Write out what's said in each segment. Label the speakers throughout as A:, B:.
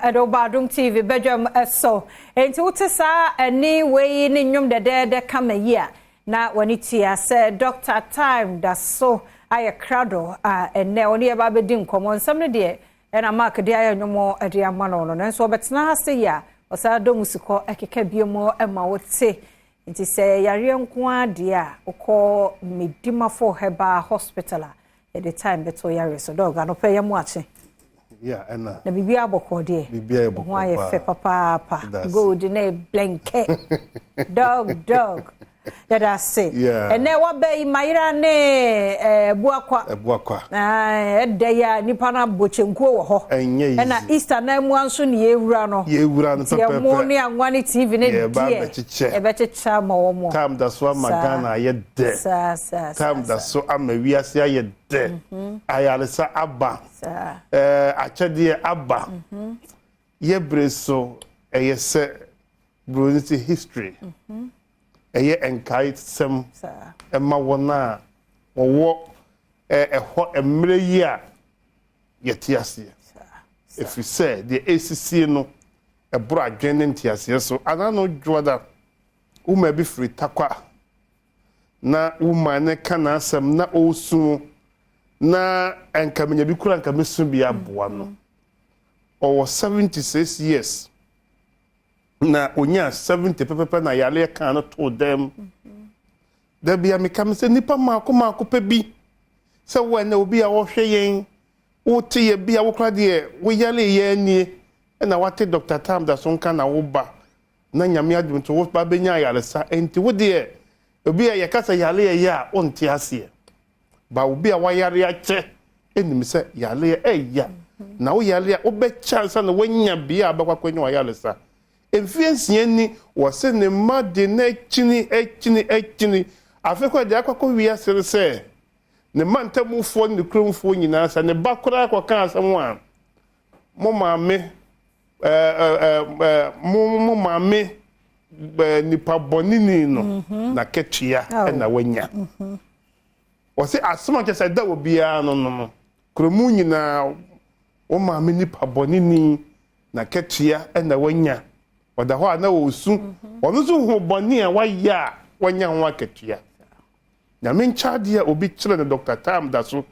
A: Ɛde wo ba Adom TV badwam so. Enti wote saa ɛne wei ne nnwom dɛdɛɛdɛ kama yi a, na w'ani tua sɛ Doctor Time da so ayɛ krado a ɛnnɛ ɔne yɛn ba abɛdi nkɔmmɔ. Nsɛm no deɛ ɛna Mark de ayɛ nnwom de ama no no, nanso ɔbɛtena ha sei a, ɔsan dɔ mu sukɔ ɛkeka bio mu ma wote. Nti sɛ yareɛ nko ara deɛ a, wokɔ Medimafo Herbal Hospital a, yɛde time bɛto yareɛ so. Dɔg, anɔpa yi yɛmo akye.
B: Yeah, ɛna.
A: Na biribiara bɔkɔɔ deɛ.
B: Biribiara yɛ bɔkɔɔ
A: paa. Ho ayɛ fɛ papaapa. Gold ne blɛnkɛ. Dɔg, dɔg. Yɛda ase.
B: Yeah.
A: Ɛnɛ waba yi Mayera ne eh, Abuakwa.
B: Abuakwa.
A: Ɛdɛ yi a nipa no abɔ kyenkuo wɔ hɔ.
B: Ɛnyɛ easy.
A: Ɛna Easter nan mu nso ne yɛwura no.
B: Yɛwura no pɛpɛpɛ.
A: Nti ɛmo ne anwa ne TV ne deɛ.
B: Yɛba abɛkyekyɛ.
A: Yɛbɛkyekyɛ ama wɔn.
B: Time da so ama Ghana ayɛ dɛ.
A: Saa saa saa.
B: Time da so ama wiase ayɛ dɛ.
A: Mhm.
B: Ayaresa aba.
A: Saa.
B: Ɛɛ akyɛdeɛ aba.
A: Mhm.
B: Yɛ bere so ɛyɛ sɛ Buroni se history.
A: Mhm.
B: Ɛyɛ nkaesɛm
A: Saa.
B: ɛma wɔn a wɔwɔ ɛhɔ mmerɛ yi a yɛte aseɛ.
A: Saa.
B: Ɛfiri sɛ deɛ ɛresisie no ɛboro adwene ne nteaseɛ so. Anaa no dwoada woma bi firi Tarkwa na woma ne ka n'asɛm na ɔresu na nka menya bi kura nka mesu bi aboa no. Ɔwɔ 76 years na onyaa 70 pɛpɛpɛ na yareɛ kaa no too dɛm. Da bia meka me sɛ nipa maako maako pɛ bi sɛ wo ɛnɛ obi a ɔhwɛ yɛn wote yɛ bi a wokora deɛ woyare yɛ nie ɛna wate Dr. Tam da so nka na woba na Nyame adom nti wo ba bɛnya ayaresa. Enti wo deɛ obi a yɛka sɛ yareɛ yɛ a wonte aseɛ, ba obi a wayare akyɛ ɛnim sɛ yareɛ ɛya na wo yare a wobɛkyɛ ansa na woanya bea a bɛkɔ akɔnya wayaresa. Mfeɛ 6 ni wɔse ne mma de no akyini akyini akyini. Afei koraa deɛ akɔ akɔ wiase no sɛ ne mma ntamufoɔ ne ne kuromfoɔ nyinaa sɛ ne ba koraa kɔka asɛm a mo maame mo maame nipa bɔneni no na katua na wanya. Wɔse asɛm a kyerɛ sɛ da wɔ biara no no kuromu nyinaa wo maame nipa bɔneni na katua na wanya. Ɔda hɔ a na ɔresu. Ɔno nso hu bɔne a wayɛ a wanya ho akatua. Nyame nkyɛ adeɛ a obi kyerɛ no Dr. Tam da so.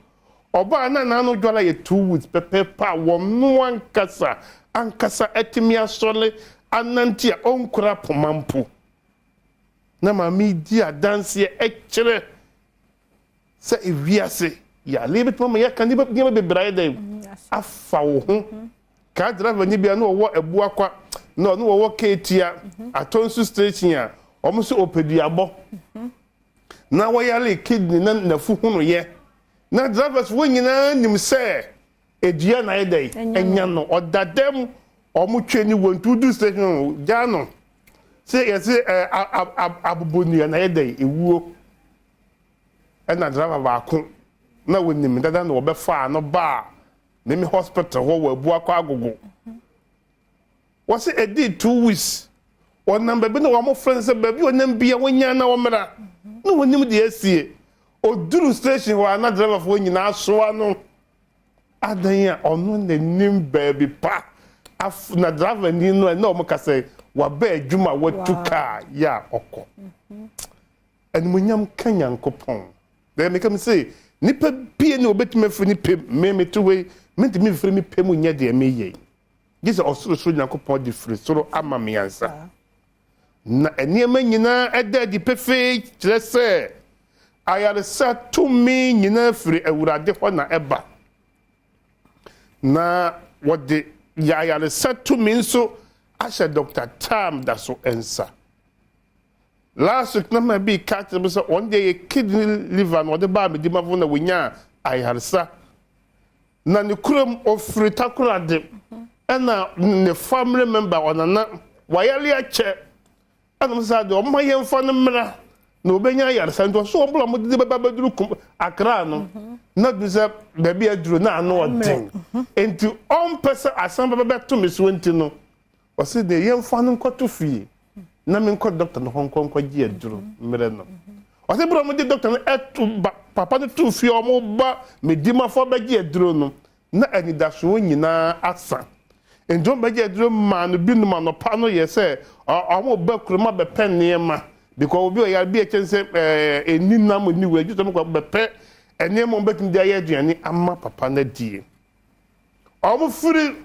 B: Ɔbaa na n'ano dwala yɛ 2 weeks pɛpɛɛpɛ a wɔno ankasa ankasa atumi asɔre anante a ɔnkura poma mpo. Na maame di adanseɛ ɛkyerɛ sɛ ewiase yare bɛtumi ama yɛaka nneɛma bebree ayɛ dɛn afa wo ho. Kaa driver ni bia na ɔwɔ Abuakwa na ɔno wɔwɔ Ketia Atonsu station a wɔn nso ɔpɛduabɔ na wɔyare kidney na nafu honoyɛ na drivers wɔn nyinaa nim sɛ edua na ayɛ dɛn ɛnya no ɔda dɛm wɔn twɛ ni wɔn tu du station gya no sɛ yɛsɛ ɛɛ abobonua na ayɛ dɛn ewuo. Ɛna driver baako na wɔnim dada na wɔbɛfaa no baa Mimi hospital hɔ wɔ Abuakwa Agogo. Wɔsi ɛdii 2 weeks wɔnam baabi na wɔn frɛ no sɛ baabi wɔnam bia wɔnya na wɔmmra na wɔnim deɛ asie. Oduru station hɔ a na driverfoɔ nyinaa asoa no. Adan a ɔno n'anim baabi pa af na driver ni no ɛna wɔn ka sɛ waba adwuma watu kaa yɛ a ɔkɔ. Animuonyam ka Nyankopɔn. Dɛ meka me se, nipa bie ne obetumi afiri ne pɛ mu, me mete hɔ yi, mentumi mfiri me pɛ mu nyɛ deɛ meyɛ yi. Gye sɛ ɔsorosoro Nyankopɔn de firi soro ama me ansa. Na nneɛma nyinaa ɛda adi pefee kyerɛ sɛ ayaresa tumi nyinaa firi Awurade hɔ na ɛba. Na wɔde ayaresa tumi nso ahyɛ Dr. Tam da so nsa. Last week na ma bi ka kyerɛ me sɛ wɔn deɛ yɛ kidney liver na wɔde baa Medimafo na wɔnyaa ayaresa. Na ne kurom ofiri Takoradi ɛna ne family member ɔnana wayare akyɛ ɛna wɔn sɛ deɛ wɔn yɛmfa no mmra na wɔbɛnya ayaresa nti ɔso wɔn bla wɔn de bɛba bɛduru kum Accra no na duru sɛ baabi aduru na ano ɔden nti ɔmpɛ sɛ asɛm bɛba bɛto me so nti no ɔsi deɛ yɛmfa no nkɔto fie na menkɔ dɔkta no hɔ nkɔ nkɔgye aduro mmerɛ no. Ɔsi bere a wɔde dɔkta no ɛto ba papa no to fie a wɔba Medimafo bɛgye aduro no na anidasoɔ nyinaa asa. Nti wɔn bɛgye aduro maa no bi nom anɔpa no yɛ sɛ wɔn ba kurom abɛpɛ nneɛma because obi ɔyare bi ɛkyɛn sɛ ɛɛ ɛni nam ɛni wura gye sɛ wɔn kɔ bɛpɛ nneɛma wɔn bɛtumi de ayɛ aduane ama papa no adie. Wɔn firi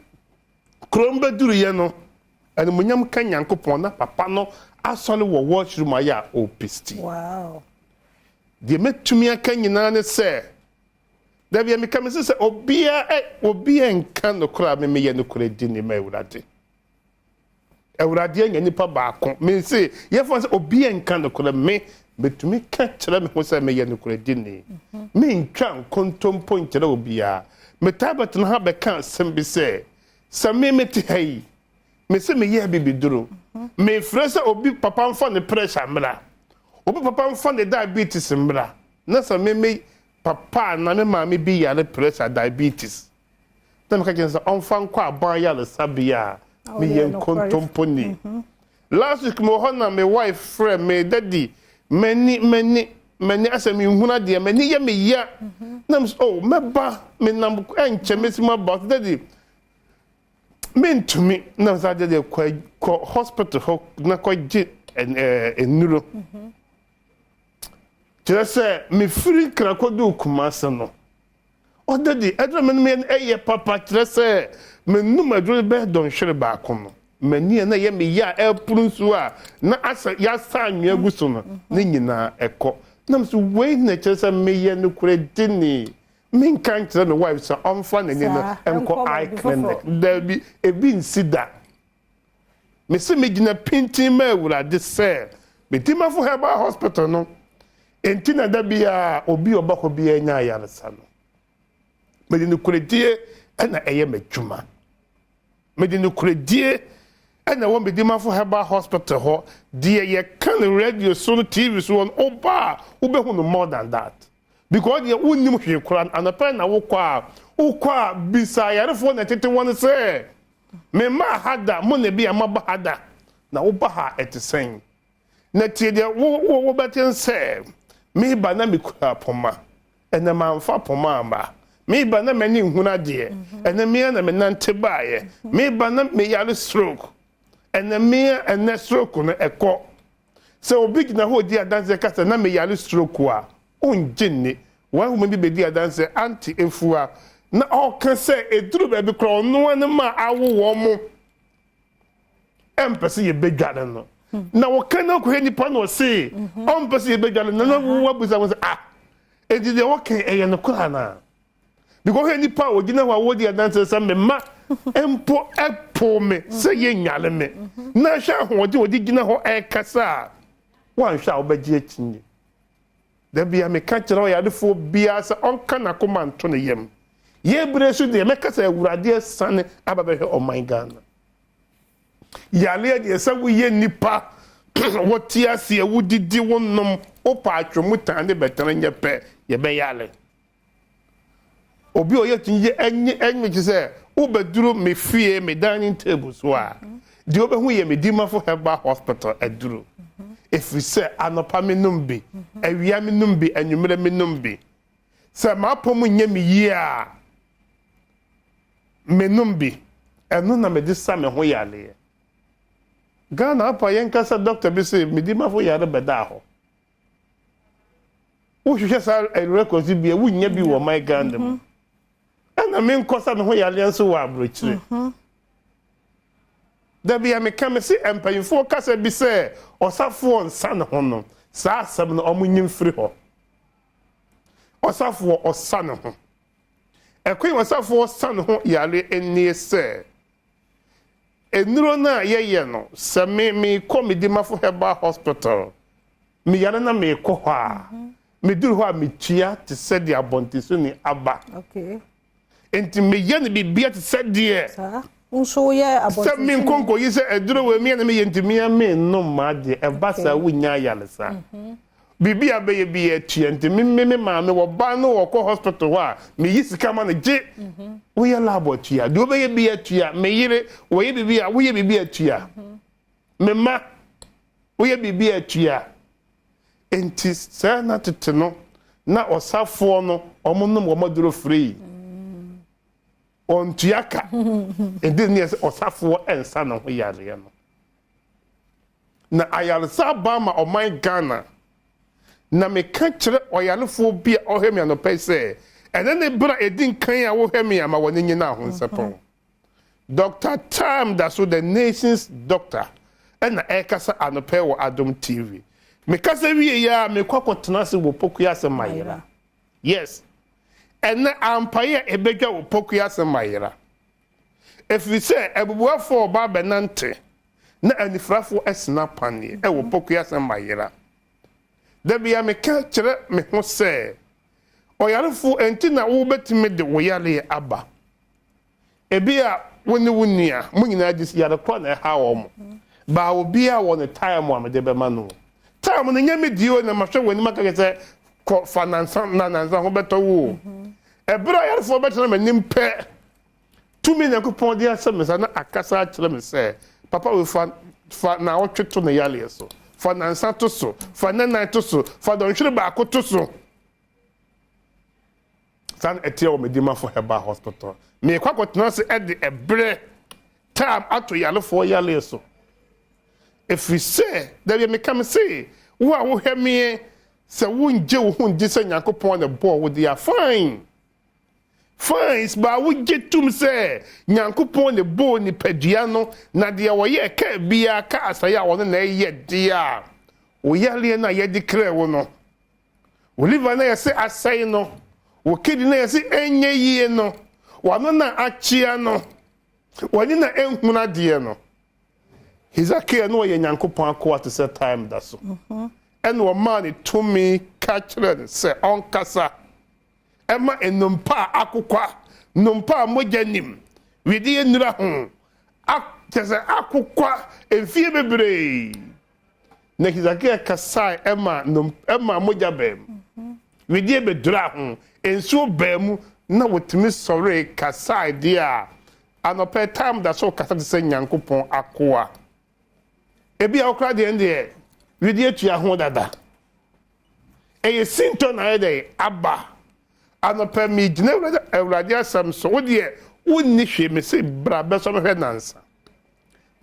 B: kurom bɛduruyɛ no, animuonyam ka Nyankopɔn na papa no asɔre wɔ washroom ayɛ a ɔrepesti.
A: Wow.
B: Deɛ mɛtumi aka nyinaa ne sɛ, dabi a meka me sɛ obiara ɛ obiara nka nokorɛ a me meyɛ nokorɛ di ne ma Awurade. Awurade anya nipa baako. Me se yɛfa sɛ obiara nka nokorɛ, me metumi ka kyerɛ me ho sɛ meyɛ nokorɛ di ni. Mentwa nkontompo nkyerɛ obiara. Metaa bɛtena ha bɛka asɛm bi sɛ, sɛ me mete ha yi, me se meyɛ abibiduro. Mefrɛ sɛ obi papa mfa ne pressure mmra, obi papa mfa ne diabetes mmra, na sɛ me me papa na me maame bi yare pressure, diabetes, na meka kyerɛ sɛ ɔmfa nkɔ aban yaresabea a, meyɛ nkontomponi. Last week mewɔ hɔ na me wife frɛ me, "Daddy, m'ani m'ani m'ani asɛ menhunu adeɛ, m'ani yɛ me ya." Na me sɛ, "Oh, mɛba, menam ɛnkyɛ mɛsi mu aba." Ɔsɛ, "Daddy, mentumi." Na sɛ adeɛ deɛ, kɔ kɔ hospital hɔ na kɔgye ɛɛ nnuro. Kyerɛ sɛ mefiri Nkran kɔduu Kumase no, ɔda di aduro menom yɛ no ɛyɛ papa. Kyerɛ sɛ menum aduro bɛyɛ dɔnhwere baako no, m'ani a na ɛyɛ me yɛ a ɛporo nsuo a na asɛ yɛasa anwea gu so no ne nyinaa ɛkɔ. Nam so wei na kyerɛ sɛ meyɛ nokorɛ dini. Menka nkyerɛ me wife sɛ ɔmfa n'ani no nkɔ eye clinic. Daabi, ebi nsi da. Mese megyina pintin ma Awurade sɛ Medimafo Herbal Hospital no enti na da biara obi a ɔba hɔ biara nya ayaresa no. Mede nokorɛdie ɛna ɛyɛ m'adwuma. Mede nokorɛdie ɛna ɛwɔ Medimafo Herbal Hospital hɔ. Deɛ yɛka no radio so no, TV so no, ɔba a wobɛhu no more than that. Because deɛ wonnim hwee koraa, anɔpɛ na wokɔ a bisa ayarefoɔ na ɛtete wɔn sɛ, "Memma ha da, mo na bi a maba ha da, na woba ha ɛte sɛn?" Na tie deɛ wo wo wobɛte sɛ, meba na mekura poma, ɛnɛ mamfa poma amba. Meba na m'ani nhunu adeɛ, ɛnɛ mea na menante baeɛ. Meba na meyare stroke, ɛnɛ mea ɛnɛ stroke no ɛkɔ. Sɛ obi gyina hɔ odi adanseɛ kasa na meyare stroke a, ongye nni. Wɔn ahoma bi bɛdi adanseɛ, Auntie Efua, na ɔka sɛ eduru baabi koraa ɔnoa ne ma awo wɔn mo ɛmpɛ sɛ yɛbɛdware no. Na wɔka no akɔhɛ nipa na ɔse ɔmpɛ sɛ yɛbɛdware no, na wabusa wɔn sɛ, "Ah, enti deɛ wɔka ɛyɛ nokorɛ anaa?" Because hwɛ nipa a ogyina hɔ a wɔdi adanseɛ sɛ me ma mpo ɛpo me sɛ yɛnyare me, na hwɛ ahoɔden a ɔde gyina hɔ ɛrekasa a, woanhwɛ a wobɛgye akyinnye. Dabi a meka kyerɛ ɔyarefoɔ biara sɛ ɔnka n'akoma nto ne yam. Yɛbere so deɛ, mɛka sɛ Awurade asiane aba bɛhwɛ ɔman Ghana. Yareɛ deɛ, sɛ woyɛ nipa, wote aseɛ, wodidi, wonom, wopɛ atwom tan ne bɛtena nyɛ pɛ, yɛbɛyare. Obi a ɔyɛ tumi yɛ ɛnye ɛnye kye sɛ wobɛduru me fie, me dining table so a, deɛ wobɛhu yɛ Medimafo Herbal Hospital aduro. Ɛfiri sɛ anɔpa menom bi, awia menom bi, anwummerɛ menom bi. Sɛ m'apɔm nyɛ me yie a, menom bi. Ɛno na mede sa me ho yareɛ. Ghana apa yɛnkasa, doctor bi sɛ Medimafo yare bɛdaa hɔ. Wohwehwɛ saa records bi a, wonnya bi wɔ ɔman Ghana mu. Ɛna menkɔsa me ho yareɛ nso wɔ aburokyire. Dabi a meka me se mpanyinfoɔ kasa bi sɛ ɔsafoɔ nsa ne ho no, saa asɛm no ɔmo nyim firi hɔ. Ɔsafoɔ ɔsa ne ho. Ɛkwan ɔsafoɔ sa ne ho yare nie sɛ nnuro no a yɛyɛ no, sɛ me mekɔ Medimafo Herbal Hospital meyare na mekɔ hɔ a, meduru hɔ a metua te sɛ deɛ abɔntesoni aba. Nti meyɛ no biribia te sɛ deɛ
A: Saa nso woyɛ
B: sɛ
A: abɔnten.
B: Menkɔ nkɔyi sɛ aduro wɔ mia na meyɛ, nti mea mennom maadeɛ ɛba saa wonya ayaresa. Biribi a bɛyɛ bi yɛ atua. Nti me me me maame wɔba no wɔkɔ hospital hɔ a, meyi sika ma no gye. Woyɛ lab atua, deɛ wobɛyɛ bi atua. Me yere wɔyɛ biribi a, woyɛ biribi atua. Me ma woyɛ biribi atua. Nti sɛ na tete no na ɔsafoɔ no ɔmo nom wɔn aduro free. Ɔntua ka. Nti ne yɛ sɛ ɔsafoɔ nsa ne ho yareɛ no. Na ayaresa aba ama ɔman Ghana. Na meka kyerɛ ɔyarefoɔ bi a ɔhwɛ me anɔpa yi sɛ, ɛnɛ ne berɛ a ɛdi nkan a wohwɛ me a ma w'ani nye no ahonsɛpɛw. Doctor Time da so The Nation's Doctor na ɛrekasa anɔpa yi wɔ Adom TV. Mekasa wie yi ara mekɔ akɔtena ase wɔ Pokuase ase mayera. Yes. Ɛnɛ ampaeɛ a ɛbɛdwa wɔ Pokuase ase mayera. Ɛfiri sɛ abubuafoɔ reba abɛnante na anifirafoɔ asina paneɛ wɔ Pokuase mayera. Da biara meka kyerɛ me ho sɛ, ɔyarefoɔ ɛnti na wobɛtumi de wo yareɛ aba. Ebia wo ne wo nua, mo nyinaa gye sɛ yare korɔ na ɛhaw wɔn. Baa obiara wɔ ne time a mede bɛma no. Time no nyɛ me deɛ o, na mahwɛ w'anim aka kyerɛ sɛ kɔ fa nansa na nansa ho bɛtɔ wo o. Ɛberɛ a ayarefoɔ bɛtena m'anim pɛ, tumi Nyankopɔn de ahyɛ me nsa na akasa akyerɛ me sɛ, papa wei fa fa naawɔtwe to ne yareɛ so, fa nansa to so, fa nnanan to so, fa dɔnhwere baako to so. Saa na ɛteɛ wɔ Medimafo Herbal Hospital. Merekɔ akɔtena ase de ɛberɛ, time, ato yarefoɔ yareɛ so. Ɛfiri sɛ, da bia meka me se, wo a wohwɛ meɛ, sɛ wongye wo ho ndi sɛ Nyankopɔn na ɛbɔɔ wo deɛ a, fine. Fine, baa wogye tom sɛ Nyankopɔn na ɛbɔɔ nipadua no, na deɛ ɔyɛ kaa biara ka asɛeɛ a ɔno na ɛyɛ deɛ a, wo yareɛ no a yɛde krɛɛ wo no, Wo liver no a yɛse asɛe no, wo kidney no a yɛse ɛnyɛ yie no, w'ano no a akyea no, w'ani no a ɛnhunu adeɛ no. Hesekiel no ɔyɛ Nyankopɔn akoa te sɛ time da so. Mhm. Ɛna ɔmaa ne tumi ka kyerɛ no sɛ ɔnkasa ɛma nnompa a akokwa, nnompa a mogya nim, wedeɛ nnura ho, kyerɛ sɛ akokwa mfie bebree. Na Hesekia kasae ma nnompe ma mogya baa mu. Wedeɛ bɛduraa ho, nsuo baa mu, na wɔtumi sɔree kasae deɛ a, anɔpa yi time da so rekasa te sɛ Nyankopɔn akoa. Ebia wo koraa deɛ deɛ, wedeɛ tua ho dada. Ɛyɛ sintɔ na ayɛ dɛn aba. Anɔpa yi megyina Awurade asɛm so, wo deɛ wonni hwee, mese bra bɛsɔ me hwɛ nansa.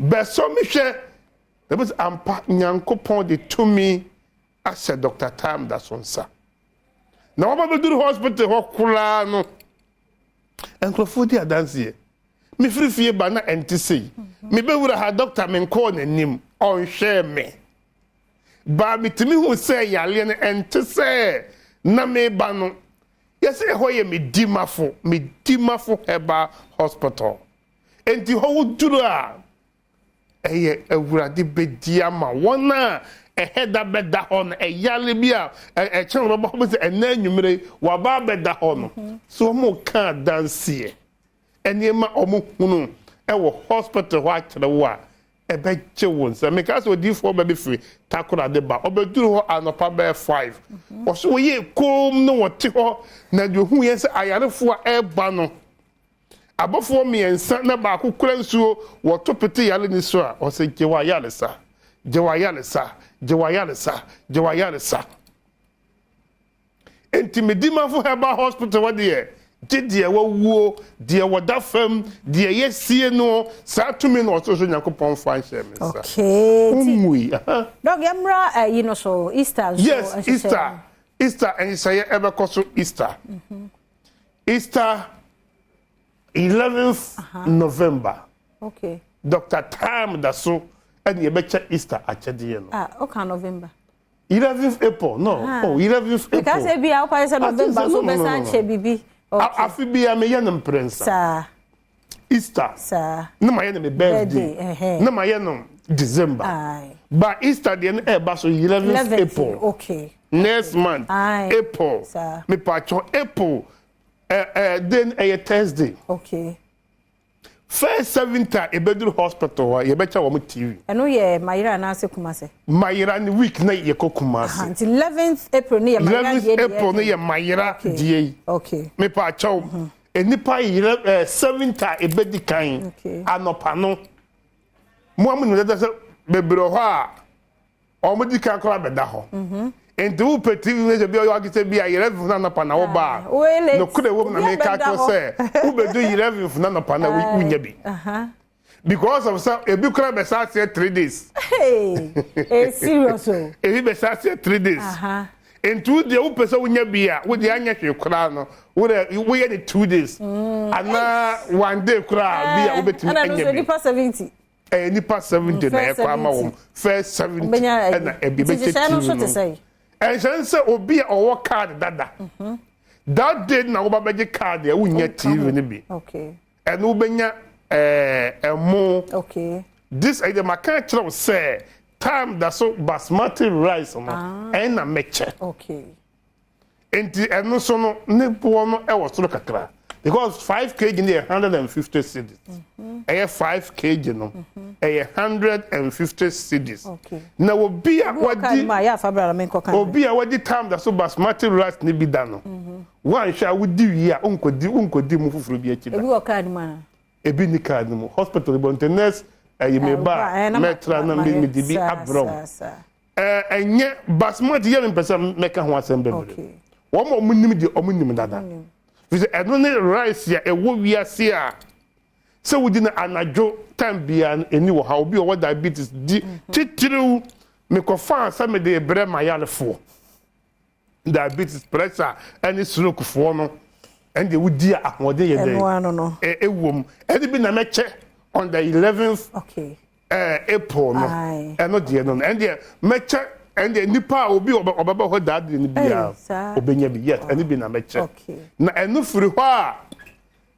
B: Bɛsɔ me hwɛ Na ebi sɛ ampa Nyankopɔn de tumi ahyɛ Doctor Time da so nsa. Na wɔba bɛduru hospital hɔ koraa no, nkurɔfoɔ di adanseɛ. Mefiri fie ba na ɛnte sei. Mebɛwura ha doctor menkɔɔ n'anim, ɔnhwɛɛ me. Baa metumi hu sɛ yareɛ no ɛnte sɛ na meba no. Yɛsɛ ɛhɔ yɛ Medimafo, Medimafo Herbal Hospital. Enti hɔ woduru a, Ɛyɛ Awurade bɛdi ama wɔn a ɛhɛ da bɛda hɔ no, ɛyare bi a ɛkyɛn wɔn bɛba hɔ sɛ ɛnɛ anwummere yi wɔaba abɛda hɔ no. So wɔn ka adanseɛ nneɛma a wɔn hunu ɛwɔ hospital hɔ akyerɛ wo a ɛbɛgye wo nsa. Meka sɛ odiifoɔ ba bi firi Takoradi ba, ɔbɛduru hɔ anɔpa bɛyɛ 5. Ɔso wɔyɛ komm na wɔte hɔ na deɛ ohuu yɛn sɛ ayarefoɔ a ɛreba no Abɔfoɔ mmiɛnsa na baako kura nsuo, wɔto pete yareni so a, ɔse, Gye w'ayaresa, gye w'ayaresa, gye w'ayaresa, gye w'ayaresa. Enti Medimafo Herbal Hospital hɔ deɛ, gye deɛ wawuo, deɛ wɔda fam, deɛ yɛasie noɔ, saa tumi no Ɔsorosoro Nyankopɔn mfa nhyɛɛ me nsa.
A: Okay, nti
B: Wonwui, aha.
A: Dɔg, yɛmmra ayi no so, Easter nso
B: Yes,
A: nhyehyɛeɛ
B: Easter,
A: no.
B: Easter nhyehyɛeɛ ɛbɛkɔ so Easter. Easter 11th November.
A: Okay.
B: Doctor Time da so ɛna yɛbɛkyɛ Easter akyɛdeɛ no.
A: Ah, okay, November.
B: 11th April, no. Oh, 11th April.
A: Because ebi a wokɔ sɛ November so bɛsan kyɛ bibi.
B: Okay. Afi bi a meyɛ no mprɛnsa.
A: Saa.
B: Easter.
A: Saa.
B: Na mayɛ no me birthday. Na mayɛ no December.
A: Aye.
B: Ba Easter deɛ no ɛɛba so 11th April.
A: Okay.
B: Next month.
A: Aye.
B: April.
A: Saa.
B: Mepatwɔ April. Then ɛyɛ Thursday.
A: Okay.
B: First 70 a ebeduru hospital hɔ yɛbɛkyɛ wɔn TV.
A: Ɛno yɛ Mayera anaasɛ Kumase?
B: Mayera ne week na yɛkɔ Kumase.
A: Nti 11th April ne yɛ Mayera deɛ.
B: 11th April ne yɛ Mayera deɛ yi.
A: Okay.
B: Mepatwɔ nnipa yere 70 a ebedi kan anɔpa no. Mo a mo nim dada sɛ bebree wɔ hɔ a wɔn di kan koraa bɛda hɔ. Nti wopɛ TV no sɛ bi ɔyɛ ɔgye sɛ bi a 11 na anɔpa na woba a, nokorɛ wɔ mu na meka akyerɛ sɛ wobɛdu 11 na anɔpa na wonya bi. Because of sɛ ebi koraa bɛsa aseɛ 3 days.
A: Hey, serious o.
B: Ebi bɛsa aseɛ 3 days. Nti wo deɛ, wopɛ sɛ wonya bi a, wo deɛ anyɛ hwee koraa no, wode woyɛ ne 2 days anaa one day koraa bi a, wobɛtumi
A: ɛna no
B: anya
A: nso
B: bi.
A: Nipa 70.
B: Ɛyɛ nipa 70 na
A: First
B: ɛkɔ ama
A: 70.
B: wɔn, first 70
A: Wobɛnya.
B: Ɛna ebi
A: Nti
B: bɛkyɛ
A: nhyehyɛe no
B: TV
A: nso te
B: no.
A: sɛn?
B: Ɛnhyɛn sɛ obi a ɔwɔ card dada, that day na woba bɛgye card a, wonya TV no bi. Ɛno wobɛnya ɛmo. This ɛyɛ maka kyerɛ wo sɛ time da so, basmati rice no ɛna mɛkyɛ. Nti ɛno nso no, ne boɔ no ɛwɔ soro kakra because 5 kg no yɛ 150 cedis. Ɛyɛ 5 kg no ɛyɛ 150 cedis. Na obi a
A: Obi wɔ card
B: wadi
A: mu a yɛ afa bra na menkɔ kan.
B: Obi a wadi time da so basmati rice ne bi da no, wanhwɛ a wodi wie a, wonkɔdi mu foforɔ bi akyi da.
A: Ebi wɔ card mu a.
B: Ebi ni card mu hospital bɔ nti nurse ɛyi mi ba
A: na
B: mɛtra na mi di bi abrɛ wo. Ɛnyɛ basmati yɛ mi mpɛ sɛ mɛka ho asɛm bebree. Wɔn a wɔn nim deɛ, wɔn nim dada fi sɛ ɛno ne rice a ɛwɔ wiase a sɛ wodi no anadwo time biara no ɛni wɔ ha. Obi a ɔwɔ diabetes di titiriw, mekɔfa sɛ mede brɛ ma yarefoɔ diabetes, pressure ɛne stroke foɔ no, ɛne deɛ wodi a ahoɔden yɛ
A: Ɛno
B: dɛ
A: ano no.
B: Ɛwɔ mu, ɛne bi na mɛkyɛ on the 11th April no. Ɛno deɛ no, ɛne deɛ mɛkyɛ, ɛne deɛ nipa a obi ɔbɛbɛ hɔ daa deɛ no biara
A: Ei, saa.
B: ɔbɛnya bi. Yes, ɛne bi na mɛkyɛ. Na ɛno firi hɔ a,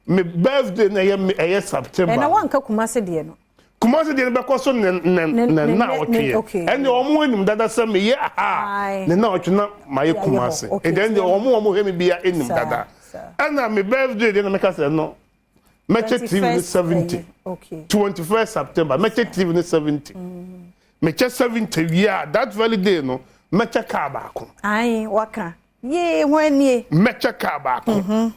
B: me birthday na ɛyɛ me ɛyɛ September.
A: Ɛna wanka Kumase deɛ no.
B: Kumasi deɛ no bɛkɔ so ne ne na ɔtweɛ. Ɛne ɔmo anim dada sɛ meyɛ aha ne na ɔtwe na mayɛ
A: Yɛ hɔ,
B: Kumasi. Ɛnti ɛne deɛ ɔmo hwɛ me bia anim dada. Ɛna me birthday deɛ na meka sɛ no mɛkyɛ TV no
A: 21st
B: 70.
A: ɛyi,
B: 21st September mɛkyɛ TV no 70. Mekyɛ 70 wie a, that very day no mɛkyɛ car baako.
A: Ayi waka yee ho anie.
B: Mɛkyɛ car baako.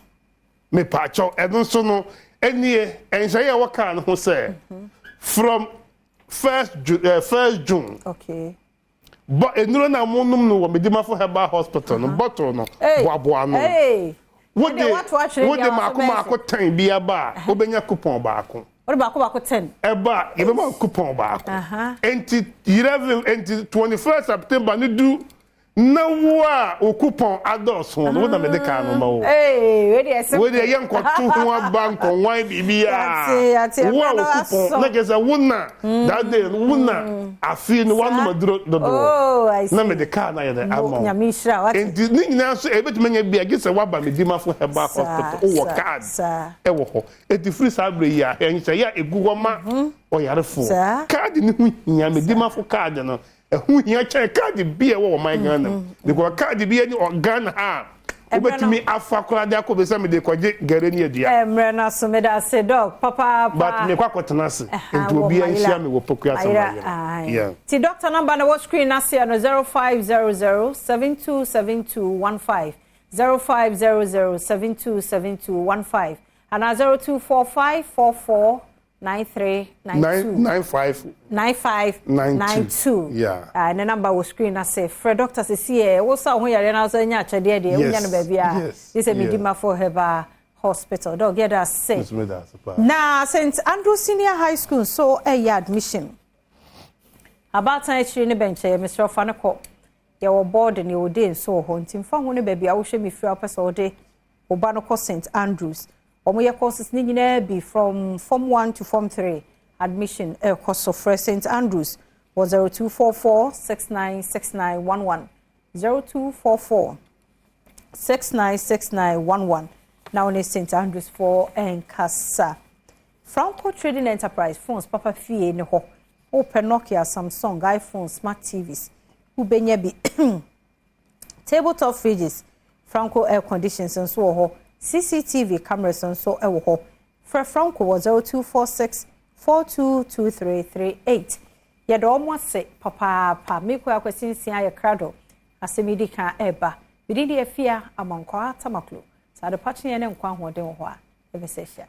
B: Mepaakyɛw, ɛno nso no ɛnie ɛnhyɛ yɛ ɛwɔ car no ho sɛ from 1st June bɔ enuro na mo nom no wɔ Medimafo Herbal Hospital no bottle no
A: Hey.
B: boaboa no.
A: Hey.
B: Wode
A: Ɛdeɛ wato atwere
B: wode
A: deɛ
B: maako
A: waso.
B: maako 10 bi aba a, wobɛnya coupon baako.
A: Wode baako baako 10.
B: Ɛba a, yɛbɛma coupon baako. Nti 11, nti 21st September ne du na wo a wo coupon adɔɔso no, wo na mede kaa no ma wo.
A: Ee, wei deɛ ɛsɛ.
B: Wo deɛ yɛ nkɔto ho aba nkɔnwan biribiara.
A: Yate, yate,
B: wo a
A: ɛmɛ
B: wo
A: no
B: coupon
A: asɔ.
B: na kyerɛ sɛ wo na that day no, wo na afei no wanom aduro
A: Oh, I
B: dodoɔ
A: see.
B: na mede kaa no ayɛ dɛ ama wo.
A: Nyame nhyira wate.
B: Nti ne nyinaa nso ebɛtumi anya bi a gye sɛ woaba Medimafo Herbal Hospital, wowɔ card ɛwɔ hɔ. Eti firi saa berɛ yi a ɛnhyɛeɛ a egu hɔ ma ɔyarefoɔ, card ne ho hia. Medimafo card no ɛho hia kyɛn card bi a ɛwɔ ɔman Ghana mu because card bi ani ɔ Ghana ha a
A: Ɛberɛ no-
B: wobɛtumi afa koraa de akɔ bi sɛ mede kɔgye gare ne adua.
A: Mmerɛ no so, meda ase, Doc, papaapa.
B: But mekɔ akɔtena ase
A: Ɛha
B: nti
A: wɔ
B: obiara
A: Mayera.
B: nhyia me wɔ Pokua asɛm
A: Mayera,
B: ayɛ
A: aye.
B: yeah.
A: Ti doctor number na wɔ screen n'aseɛ no, 0500 727215, 0500 727215 anaa 0245 44 9392.
B: Nine nine five
A: 95
B: 92.
A: 92.
B: Yeah.
A: Ne number wɔ screen ase. Frɛ doctor sisi ɛ wosa wo ho yareɛ na sɛ nya akyɛdeɛ deɛ wonya no baabi a gye sɛ Medimafo Herbal Hospital. Doc, yɛda ase.
B: Nso meda ase paa.
A: Na St Andrew Senior High School nso ɛyɛ admission. Abaatan akyiri ne bɛnkyɛn, mesrɛ fa no kɔ. Yɛwɔ board ne yɛwɔ day nso wɔ hɔ, nti mfa ho ne baabi a wohwɛ me firi a wopɛ sɛ wode wo ba no kɔ St Andrews. Wɔn yɛ courses ne nyinaa bi from form 1 to form 3. Admission ɛrekɔ so. Frɛ St Andrews wɔ 0244 696911, 0244 696911 na wɔne St Andrews foɔ ɛnkasa. Franco Trading Enterprise, phones papa fie ne hɔ. Wopɛ Nokia, Samsung, iPhone, smart TVs, wobɛnya bi. Tabletop fridges, Franco air conditions nso wɔ hɔ. CCTV cameras nso wɔ hɔ. Frɛ Franco wɔ 0246 422338. Yɛde wɔn ase papaapa. Mekɔ akwasi nsia yɛ krado asɛm yi di kan ɛreba. Mede deɛ Afia Amankwa Tamaklo saa de pakyeɛ ne nkwa ahoɔden wɔ hɔ a ɛbɛsɛ hyia.